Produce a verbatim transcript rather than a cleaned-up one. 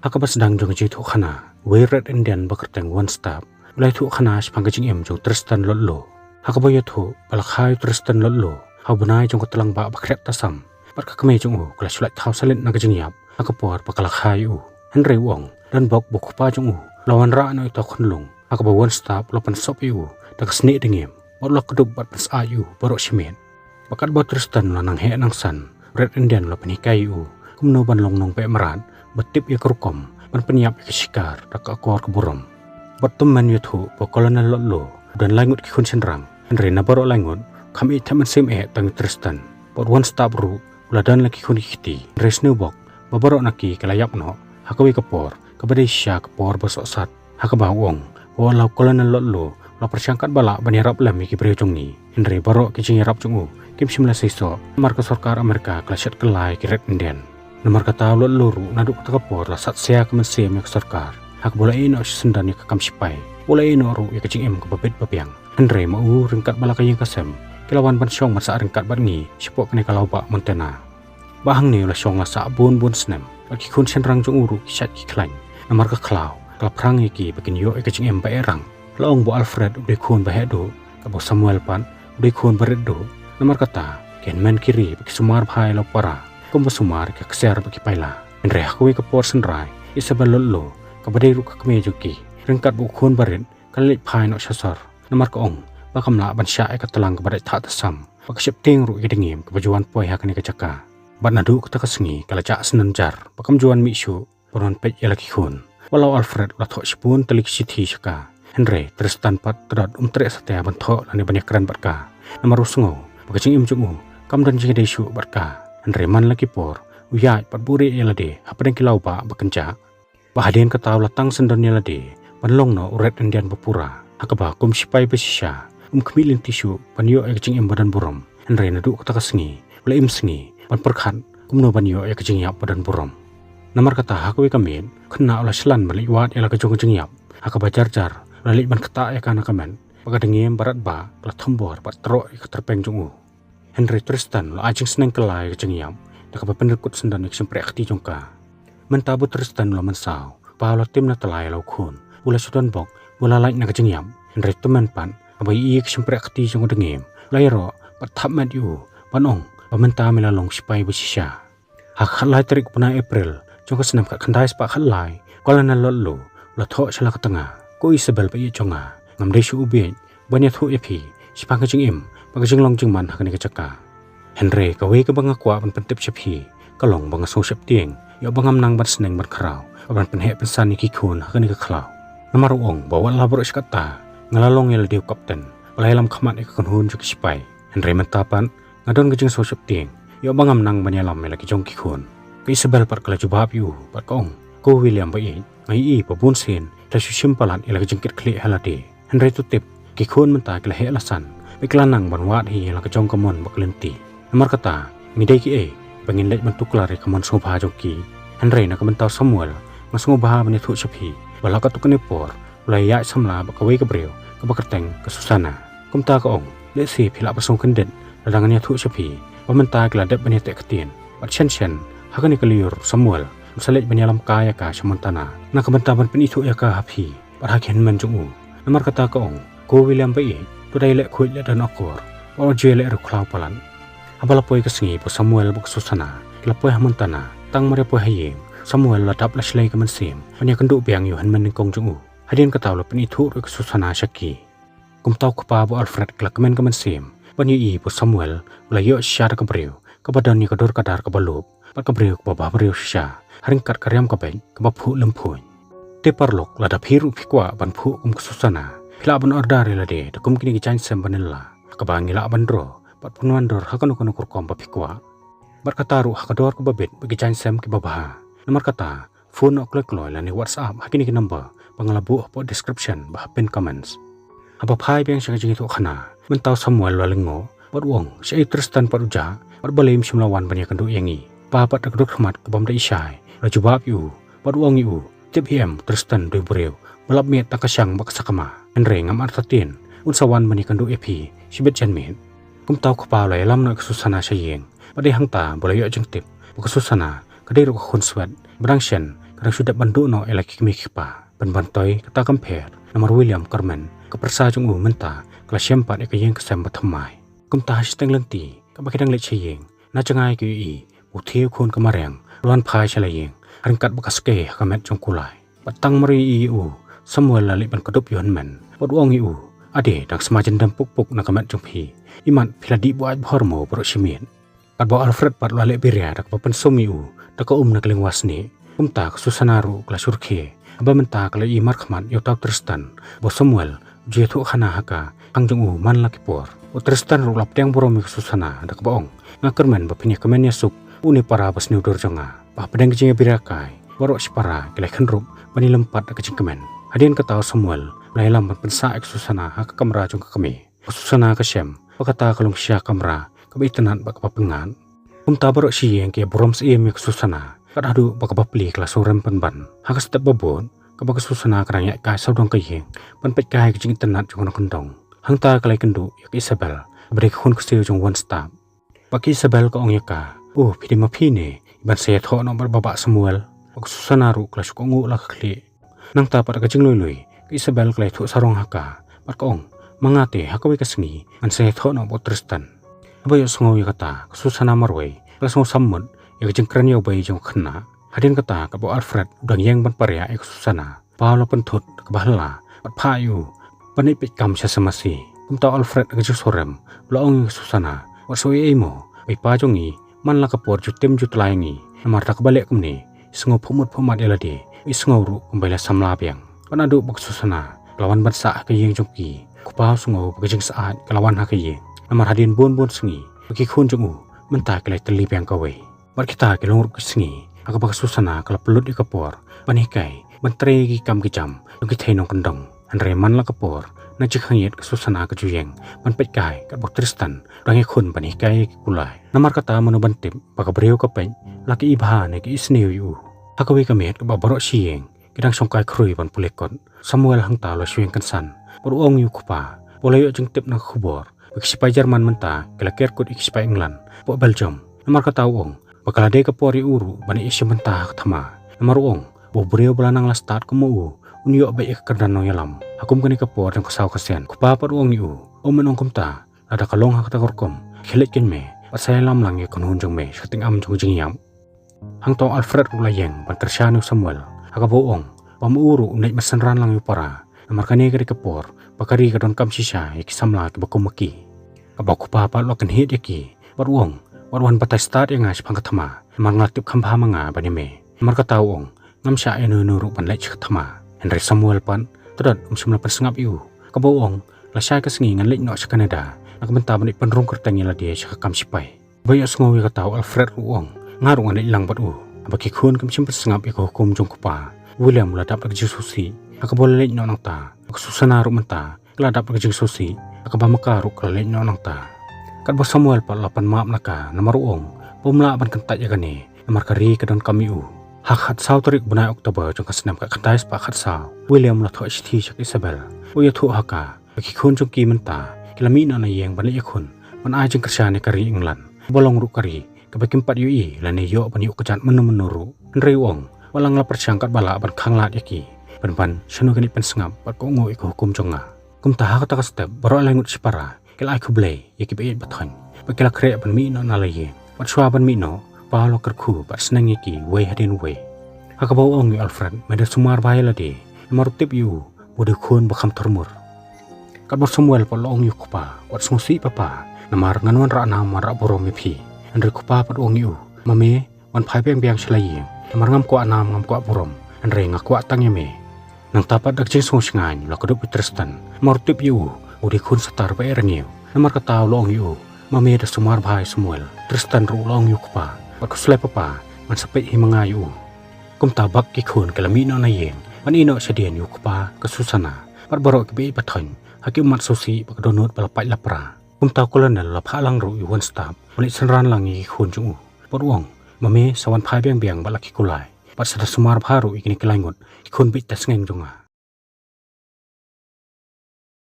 Ha kaba sdang jong ka jingïathuhkhana, uwei u Red Indian ba kyrteng One Step u la ïathuhkhana shaphang ka jingim jong u Tristan Ludlow. Ha kaba u ïathuh ba la kha ïa u Tristan Ludlow ha u bnai jong ka tlang bah ba khriat tasam, bad ka kmie jong u ka la shu lait thaw salit na ka jingïap ha ka por ba ka la kha ïa u. Hynrei u ong, donbok ba u kpa jong u u la wanrah noh ïa uta u khunlung, ha kaba u One Step u la pynsop ïa u da ka snieh dngiem, bad u la kdup bad pynsyaid ïa u baroh shi miet. Bad katba u Tristan u la nang heh nang san, u Red Indian u la pynhikai ïa u kumno ban long nongpeit mrad, bad tip ïa ka rukom ban pynïap ïa ka shikar da ka akor ka burom. Bad tymmen u ïathuh ba u Colonel Ludlow u don lai ngut ki khun shynrang, hynrei na baroh lai ngut, kham ïeit thep mynsiem eh tang ïa u Tristan. Bad u One Step ruh u la don la ki khun ki kti, hynrei sngewbok ba baroh na ki ki la ïap noh ha kawei ka por kaba dei shisha ka por ba sohsat. Ha kaba u ong ba wat la u Colonel Ludlow u la pyrshang katba lah ban ïarap lem ïa ki briew jong ngi, hynrei baroh ki jingïarap jong u kim shym la seisoh, namar ka sorkar Amerika ka la shet kylla ïa ki Red Indian. Namar kata u Ludlow ruh naduh kata ka por u la sat sia ka mynsiem ïa ka sorkar, ha kaba u la ïeh noh shisyndon ïa ka kam shipai, u la ïeh noh ruh ïa ka jingim kaba bit ba biang. Hynrei ma u, ryngkat bad la ka ïing ka sem, ki la wan ban shong ban sah ryngkat bad ngi shapoh kane ka lawbah Montana. Bad hangne u la shong la sah bun bun snem, bad ki khun shynrang jong u ruh ki shait ki khlaiñ, namar ka khlaw ka la phrang ïa ki ba kin ïoh ïa ka jingim ba eh rang. La ong ba u Alfred u dei khun ba heh duh, katba u Samuel pat u dei khun ba rit duh. Namar kata, ki hynmen ki ri bad ki sumar bha ïa la u para, kumba sumar ïa ka ksiar bad ki paila. Hynrei ha kawei ka por synrai, Isabel Ludlow, kaba dei ruh ka kmie jong ki, ryngkat bad u khun ba rit, ka la leit phai noh sha sor, namar ka ong ba kam lah ban shah ïa ka tlang kaba dait thah tasam, bad ka sheptieng ruh ïa ka dngiem kaba ju wan poi ha kane ka jaka. Bad naduh kata ka sngi ka la jah syndon jar, bad kam ju wan mih shuh ban wan peit ïa la ki khun. Wat la u Alfred u la thoh shibun tylli ki shithi sha ka, hynrei u Tristan pat tdot um treh satia ban thoh lane ban ïakren bad ka, namar u sngew ba ka jingim jong u kam don jingïadei shuh bad ka. Hynrei man la ki por u ïaid bad buhrieh ïa lade hapdeng ki lawbah ba kynjah. Bad hadien kata u la tang syndon ïa lade ban long noh u Red Indian ba pura, ha kaba kum shipai ba shisha um khmih lynti shuh ban ïoh ïa ka jingim ba don burom. Hynrei naduh kata ka sngi u la im sngi ban pyrkhat kumno ban ïoh ïa ka jingïap ba don burom. Namar kata ha kawei ka miet, u khynnah u la shlan ban leit wad ïa la ka jong ka jingïap, ha kaba jar jar u la leit ban ktah ïa ka na ka met, bad ka dngiem ba radbah ka la thombor bad troh ïa ka tyrpeng jong u. Hynrei u Tristan u la ai jingsneng kylla ïa ka jingïap da kaba pynrkut syndon ïa ka shympriah kti jong ka. Mynta ba u Tristan u la mynsaw, u pa u la tim na tyllai ïa la u khun, u la shu donbok ba u la lait na ka jingïap. Hynrei tymmen pat, haba ïohi ïa ka shympriah kti jong u dngiem, u la ïaroh bad thap met ïa u ban ong ba mynta me la long shipai ba shisha. Ha ka khatlai tarik u bnai April jong ka snem khatkhyndai spah khatlai, u Colonel Ludlow u la thoh sha la ka tnga, "Ko Isabel ba ïeit jong nga, ngam dei shuh u bieit ban ïathuh ïa phi shaphang ka jingim bad ka jinglong jingman ha kane ka jaka. Hynrei kawei kaba nga kwah ban pyntip sha phi ka long ba nga sngew sheptieng ïoh ba ngam nang ban sneng ban khraw bad ban pynheh pynsan ïa ki khun ha kane ka khlaw. Namar u ong ba wat la baroh shi katta nga la long ïa lade u kapten ba la ïalam khmat ïa ka kynhun jong ki shipai. Hynrei mynta pat nga don ka jingsngew sheptieng ïoh ba ngam nang ban ïalam ïa la ki jong ki khun." Ka Isabel pat ka la jubab ïa u bad ka ong, "Ko William ba ïeit, nga ïohi ba bun sien phi la shu shim palat ïa la ka jingkitkhlieh ha lade. Hynrei to tip, ki khun mynta ki la heh la san bad ki la nang ban wad hi ïa la ka jong ka mon bad ka lynti. Namar kata, ngi dei kiei ba ngin leit ban tuklar ïa ka mon sngewbha jong ki? Hynrei na ka bynta u Samuel, nga sngewbha ban ïathuh sha phi ba la katto katne por u la ïaid samla bad kawei ka briew kaba kyrteng ka Susana. Kumta ka ong, lehse phi lah ban sngewkyndit lada ngan ïathuh sha phi ba mynta ki la dep ban ïateh ktien, bad shen shen ha kane ka lyiur u Samuel un sa leit ban ïalam kai ïa ka sha Montana na ka bynta ban pynithuh ïa ka ha phi bad ha ki hynmen jong u. Namar kata ka ong, ko William ba ïeit, to dei leh khuid leh don akor, wat ju leh riewkhlaw palat." Haba la poi ka sngi ba u Samuel bad ka Susana ki la poi ha Montana, tang mar ïa poi ha ïing, u Samuel u la dap la shlei ka mynsiem ban ïakynduh biang ïa u hynmen nyngkong jong u. Hadien kata u la pynithuh ruh ïa ka Susana sha ki. Kumta u kpa bad u Alfred ki la kmen ka mynsiem ban ïohi ba u Samuel u la ïoh shisha da ka briew kaba don ïa ka dur ka dar kaba lup bad ka briew kaba bhabriew shisha, ha ryngkat ka riam ka beit kaba phuh lymphuid. Te paralok, lada phi ruh phi kwah ban phuh kum ka Susana, phi lah ban order ïa lade da kum kine ki jaiñsem ba nylla, ha kaba ngi lah ban draw bad pynwandur ha kano kano ka rukom ba phi kwah. Bad kata ruh ha ka dor kaba bit bad ki jaiñsem kiba bha. Namar kata, phone noh kloi kloi lane WhatsApp ha kine ki number ba nga la buh hapoh description bad ha pinned comments. Haba phai biang sha ka jingïathuhkhana, mynta u Samuel u la lyngngoh bad u ong, shaei u Tristan pat u jah, bad balei um shym la wan ban ïakynduh ïa ngi? Pa pat da ka dur khmat ka bym da ishai u la jubab ïa u bad u ong ïa u, tip hi em, u Tristan u dei u briew ba lap miet tang ka shang bad ka sakma. Hynrei ngam artatien un sa wan ban ïakynduh ïa phi shibit janmiet. Kumta u kpa u la ïalam noh ïa ka Susana sha ïing, bad dei hangta ba u la ïoh jingtip ba ka Susana ka dei ruh ka khunswet ba dang shen ka Ka dang shu dep ban duh noh ïa la ki kmie ki kpa. Pynban toi kata kam pher, namar William Carmen, ka pyrsa jong u mynta ka la shem pat ïa ka ïing ka sem ba thymmai. Kumta ha shiteng lynti kaba ki dang leit sha ïing, na jngai ka ïohi ba u thie u khun ka mariang u la wan phai sha la ïing, ha ryngkat bad ka skei ha ka met jong u kulai. Bad tang mar ïohi ïa u, Samuel la leit ban kdup ïa u hynmen bad u ong ïa u, "Ade, dang sma jyndem puk puk na ka met jong phi. Imat phi la dih buaid bhor mo baroh shi miet?" Katba u Alfred pat u la leh biria da kaba pynsum ïa u da ka um na ka lyngwa snieh, kumta ka Susana ruh ka la shu rkhie, haba mynta ka la ïohi markhmat ïa uta u Tristan ba u Samuel u ju ïathuh khana ha ka khang jong u man la ki por. U Tristan ruh u la pdiang burom ïa ka Susana da kaba ong, "Nga kyrmen ba phin ïa kmen ïa suk une u para ba sniew dur jong nga." Ba hapdeng ka jingïabiria kai, baroh shipara ki la ïakyndup ban ïalum pat da ka jingkmen. Hadien kata u Samuel u la ïalam ban pynsah ïa ka Susana ha ka kamra jong ka kmie. Ka Susana ka shem ba kata ka long shisha ka kamra kaba itynnad bad kaba pyngngad. Kumta baroh shi ïing ki ïa burom syiem ïa ka Susana, kat haduh ba ka bapli ka la shu rem pynban. Ha ka step ba bud, kaba ka Susana ka dang ïaid kai sawdong ka ïing ban peit kai ka jingitynnad jong ka nongkyndong, hangta ka la ïakynduh ïa ka Isabel, kaba dei ka khun ksiew jong u One Step. Bad ka Isabel ka ong ïa ka, "Oh, phi dei ma phi ne i ban sa ïathoh noh bad u Bah Samuel?" Bad ka Susana ruh ka la shu kohnguh la ka khlieh. Nangta pat da ka jingluilui, ka Isabel ka la ïathuh sarong ha ka bad ka ong, "Ma nga te ha kawei ka sngi ngan sa ïathoh noh bad u Tristan." Haba ïohsngew ïa kata, ka Susana marwei ka la sngew sammut ïa ka jingkren ïawbei jong ka khynnah. Hadien kata katba u Alfred u dang ïeng ban pariah ïa ka Susana, u pa u la pynthut da kaba hla bad phah ïa u ban leit peit kam sha Semasi. Kumta u Alfred da ka jingsngewrem u la ong ïa ka Susana, "Wat sngew ei ei mo, ba i pa jong ngi man la ka por ju tim ju tla ïa ngi, namar da kaba leh kumne i sngew phuhmut phuhmat ïa lade, i sngew ruh kumba i la samla biang." Bad naduh ba ka Susana ka la wan ban sah ha ka ïing jong ki, u kpa u sngew ba ka jingsyaid ka la wan ha ka ïing, namar hadien bun bun sngi ba ki khun jong u mynta ki la ïatylli biang kawei. Bad kita ki long ruh ki sngi ha kaba ka Susana ka la pynlut ïa ka por ban hikai ban trei ïa ki kam ki jam jong ki thei nongkyndong. Hynrei man la ka por, na jingkhang ïit ka Susana ka ju ïeng ban peit kai katba u Tristan u dang ïakhun ban hikai ïa ki kulai. Namar kata mano ban tip ba ka briew ka peit la ka i bha ne ka i sniew ïa u. Ha kawei ka miet kaba baroh shi ïing ki dang shongkai khrui ban pule kot, Samuel hangta u la shu ïeng kynsan bad u ong ïa u kpa ba u la ïoh jingtip na ka khubor ba ki shipai German mynta ki la ker kut ïa ki shipai England hapoh Belgium. Namar kata u ong ba ka la dei ka por ïa u ruh ban ïashim bynta ha ka thma. Namar u ong ba u briew ba la nang la stad kum u un ïoh beit ïa ka kyrdan nongïalam ha kum kane ka por jong ka saw ka sien. U kpa pat u ong ïa u, "Ym ong kumta, lada ka long ha kata ka rukom, khie leit keiñ me bad sa ïalam lang ïa ka kynhun jong me sha ka tyngam jong ka jingïap." Hangta u Alfred ruh u la ïeng ban kyrshan ïa u Samuel ha kaba u ong ba ma u ruh un leit ban synran lang ïa u para, namar kane ka dei ka por ba ka ri ka donkam shisha ïa ki samla kiba kum ma ki. Katba u kpa pat u la kynhied ïa ki bad u ong, "Wat wan batai stad ïa nga shaphang ka thma, namar nga la tip kham bha ma nga ban ïa me." Namar kata u ong, "Ngam shah ïa uno uno ruh ban leit sha ka thma." Hynrei Samuel pat, to dot um shym la pynsngap ïa u, kaba u ong, "Lashai ka sngi ngan leit noh sha Canada na ka bynta ban leit pynrung kyrteng ïa lade sha ka kam shipai." Ba ïohsngew ïa kata u Alfred ruh u ong, "Nga ruh ngan leit lang bad u." Haba ki khun kim shym pynsngap ïa ka hukum jong u kpa, u William u la dap da ka jingsngewsih ha kaba u la leit noh nangta. Ka Susana ruh mynta ka la dap da ka jingsngewsih ha kaba ma ka ruh ka la leit noh nangta. Katba u Samuel pat u la pan map na ka, namar u ong ba um lah ban kyntait ïa kane, namar ka ri ka donkam ïa u. Ha ka khatsaw tarik u bnai October jong ka snem khatkhyndai spah khatsaw, u William u la thoh shithi sha ka Isabel, u ïathuh ha ka ba ki khun jong ki mynta ki la mih noh na ïing ban leit ïakhun ban ai jingkyrshan ïa ka ri England, kaba long ruh ka ri kaba kim pat ïohi lane ïoh ban ïuh kjat mynno mynno ruh. Hynrei u ong, "Wat la nga la pyrshang katba lah ban khanglad ïa ki, pynban shano kin pynsngap bad kohnguh ïa ka hukum jong nga." Kumta ha kata ka step baroh lai ngut shipara ki la ai khublei ïa ki ba ïeit ba thoiñ bad ki la khreh ban mih noh na la ïing. Bad shuwa ban mih noh, u pa u la kyrkhu bad sneng ïa ki uwei hadien uwei. Ha kaba u ong ïa u Alfred, "Me da sumar bha ïa lade, namar u tip ïa u ba u dei u khun ba kham thurmur." Katba u Samuel pat u la ong ïa u kpa, "Wat sngewsih papa, namar ngan wanrah nam wanrah burom ïa phi." Hynrei u kpa pat u ong ïa u, "Ma me, wan phai biang biang sha la ïing, namar ngam kwah nam ngam kwah burom, hynrei nga kwah tang ïa me." Nangta pat da ka jingsngewshngaiñ u la kdup ïa u Tristan, namar u tip ïa u ba u dei khun satar ba eh rngiew. Namar kata u la ong ïa u, "Ma me da sumar bha ïa u Samuel." U Tristan ruh u la ong ïa u kpa, "Wat khuslai papa, ngan sa peit hi ma nga ïa u." Kumta bad ki khun ki la mih noh na ïing ban ïeh noh shadien ïa u kpa, ka Susana bad baroh ki ba ïeit ba thoiñ ha ki ummat sngewsih bad ka dohnud ba la pait la pra. Kumta u Colonel u la phah lang ruh ïa u One Step ban leit synran lang ïa ki khun jong u bad u ong, "Ma me sa wan phai biang biang bad la ki kulai, bad sa da sumar bha ruh ïa kine ki lai ngut ki khun ba ïeit tashngaiñ jong nga."